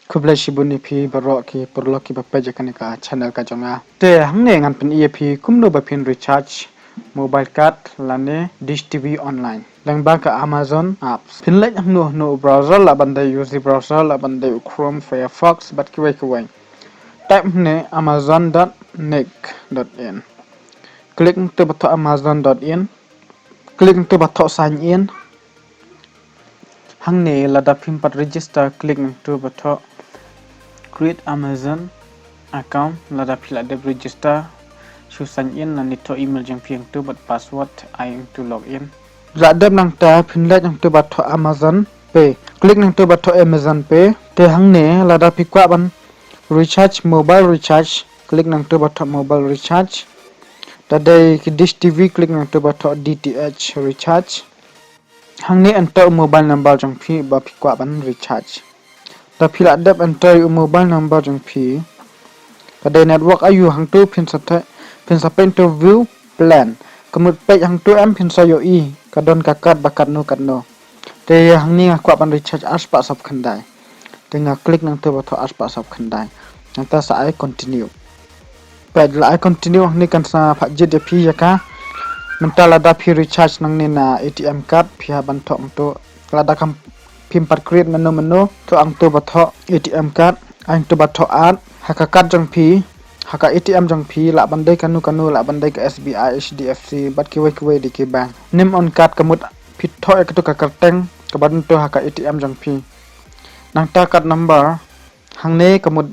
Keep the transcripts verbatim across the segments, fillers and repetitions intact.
Khublei shibun ïa phi baroh ki paralok kiba peit ïa kane ka channel ka jong nga. Te hangne ngan pyni ïa phi kumno ba phin recharge mobile card lane Dish T V online lyngba ka Amazon apps. Phin leit hangno hangno u browser, lah ban dei u Zi browser, lah ban dei u Chrome, Firefox bad kiwei kiwei. Type hangne amazon dot nick dot in. Click nangto ba thoh amazon dot in. Click nangto ba thoh sign in. Hangne lada phim pat register, click nangto ba thoh create Amazon account. Lada phi la dep register, shu sign in, lane thoh email jong phi hangto bad password, ai nangto log in. La dep nangta phin leit nangto ba thoh Amazon Pay. Click nangto ba thoh Amazon Pay. Te hangne lada phi kwah ban recharge, mobile recharge, click nangto ba thoh mobile recharge. Lada dei ki Dish T V, click nangto ba thoh D T H recharge. Hangne enter mobile number jong phi ba phi kwah ban recharge. Lada phi la dep enter u mobile number jong phi, ka dei network aiu hangto phin sa theh, phin sa peit nangto view plan. Ka mut peit hangto em phin sa ïohi ka don ka card ba katno katno. Te hangne nga kwah ban recharge arspah sawphew khyndai. Te nga click nangto ba thoh arspah sawphew khyndai. Nangta sa ai continue. Peit la ai continue, hangne kan sa phah jied ïa phi ïa ka. Mynta lada phi recharge nangne na A T M card, phi hap ban thoh hangto. Lada kam phim pat create mynno mynno, thoh hangto ba thoh A T M card, ai nangto ba thoh add. Ha ka card jong phi, ha ka A T M jong phi, lah ban dei kano kano, lah ban dei ka S B I, H D F C bad kiwei kiwei de ki bank. Name on card, ka mut phi thoh ïa kato ka kyrteng kaba don to ha ka A T M jong phi. Nangta card number, hangne ka mut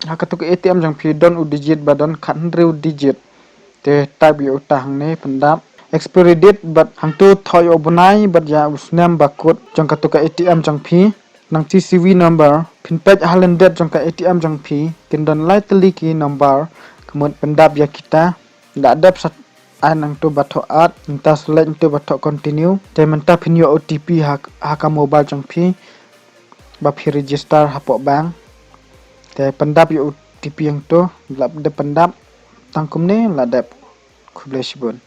ha kato ka A T M jong phi don u digit ba don khathynriew digit. Te type ïa uta hangne, pyndap. Expiry date bad hangto thoh ïa u bnai bad ïa u snem ba kut jong kato ka A T M jong phi. Nang C C V number, phin peit ha lyndet jong ka A T M jong phi, kin don lai tylli ki number, ka mut pyndap ïa kita. La dep sa ai nangto ba thoh add, nangta select nangto ba thoh continue. Te mynta phin ïoh O T P ha, ha ka mobile jong phi ba phi register hapoh bank. Te pyndap ïa O T P hangto, la dep pyndap, tang kumne la dep. Khublei shibun.